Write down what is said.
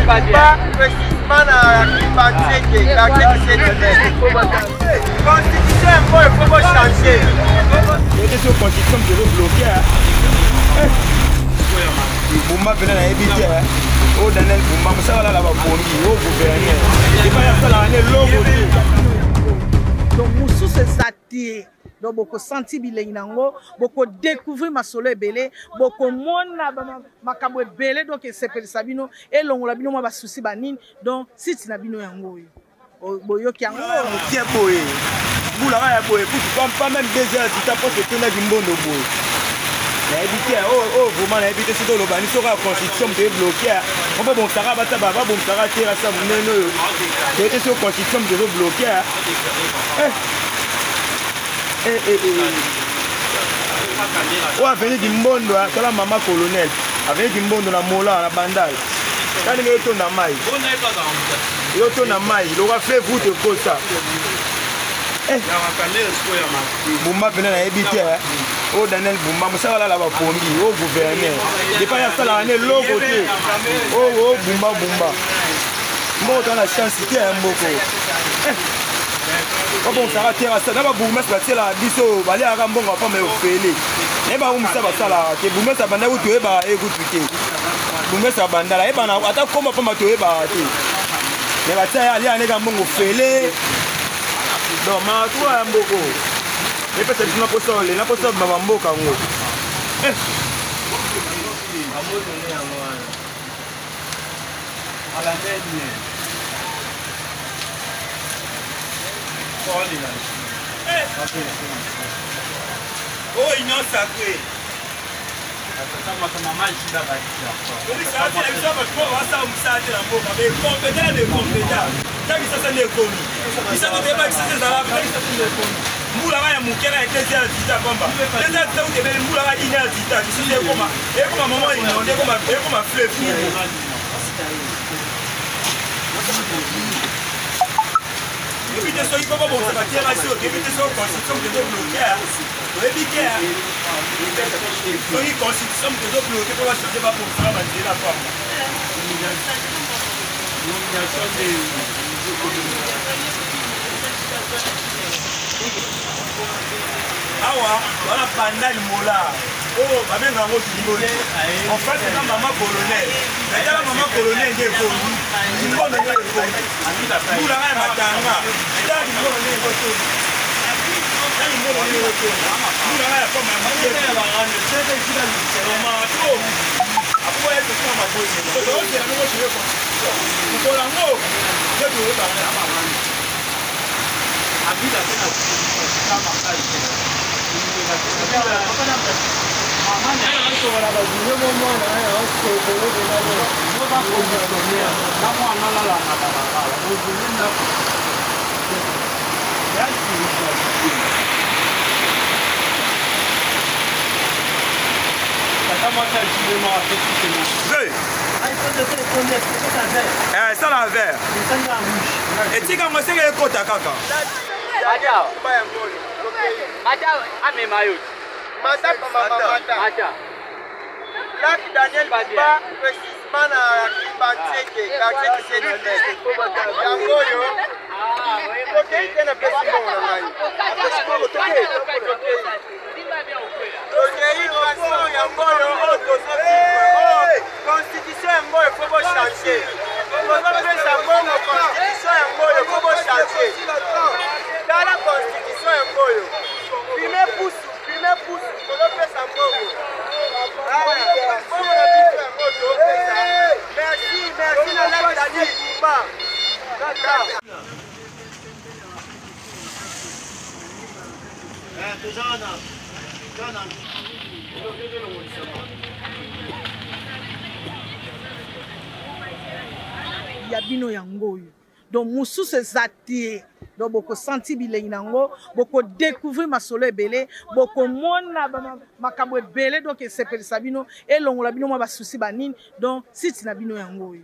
Daniel Bumba, précisément na Kimbanseke, quartier 17 Constitution yango il faut changer. Sur constitution tozo bloqué. Bumba pena nayebi te oyo Daniel Bumba mosala alala bapongi oyo gouverneur epai asalaka nde eloko te. Donc mosusu eza te. Donc bokosanti bilengi na yango, bokodécouvrir masolo ebele, bokomona makambo ebele, donc esepelisa bino, elongola bino mwa basusi banini. Donc site na bino yango oyo boyoki yango mokie boye mbula kaka ya boye kutu pas même 2 heures tita mposo etondaki mbondo boye nayebi te oyo vraiment nayebi te soki oloba ni soki ya constitution moto ebloke mo babongisaka bata babongisaka terasa monene oyo toye te soki constitution moto ezobloke. Oyo avenue Kimbondo, tala mama colonel avenue Kimbondo na Mola na Bandal, tala ndenge etonda mai, ezotonda mai lokola fleuve route ekosa. Bumba pena nayebi te oyo Daniel Bumba mosala alala bapongi oyo gouverneur epai asalaka nde eloko te oyo Bumba Bumba mboko toza na chance te ya mboko babongisaka terrasse na babourgmestre batielaka biso baliaka mbongo ya pamba ya ofele naye bango mosala basalaka te. Bourgmestre abanda kutu toyebaka ye kutu te. Bourgmestre abandala ayebana ata komba pamba toyebaka te, me batia ye aliaka ndeka mbongo ofele. Donc matuka ya mboko epesa biso na posa olela na posa bima bamboka yango. Oyo union sacrée basala mosala te na mboka, baincompétent na baincompétent. Ta Kisasa nde ekomi Kisasa, toyeba Kisasa ezalaka ta Kisasa nde ekomi mbula kaka ya moke na 2 heures dita pamba, 2 heures dita kutebele mbula kaka 1 heure dita. Kisasa ekoma mama inonde, ekoma fleuve. Toyebi te soki mpo babongisa baterasi oyo, toyebi te soki constitution moto ezobloke, toyebi te soki constitution moto ezobloke mpo bachange, babongisaka banzela pamba. Awa wana Bandal Mola oyo babenga yango Kimboni, en fait eza mama colonel. Natala mama colonel nde ekomi Kimbondo, nde ekomi mbula ya matanga. Tala Kimbondo nde ekotomi, tala Kimbondo nde ekotomi mbula ya pamba ya mato akoya ekosima maboyi. Tozozela ndenge oshege constitution mokolo yango nde toyebaka. Esala vert, etika ngo esenge ekota kaka. Amema yo. Mata mama mata. Lac Daniel Bumba, précisément na Kimbanseke, quartier 17. Yango oyo tokei te, napesi mbongo na ngai, napesi mbongo, tokei, tokei. Façon yango oyo oyo tozovivre, constitution yango oyo faut bochange. Tozopesa mbongo, constitution yango oyo faut bochange. Tala constitution yango oyo, filme pusu, filme pusu. Tozopesa mbongo, mbongo na biso yango tozopesa. Merci, merci na Lac Daniel Bumba. Ya bino yango oyo. Donc mosusu eza te. Donc bokosanti bilengi na yango, bokodécouvrir masolo ebele, bokomona makambo ebele, donc esepelisa bino, elongola bino mwa basusi banini. Donc site na bino yango oyo.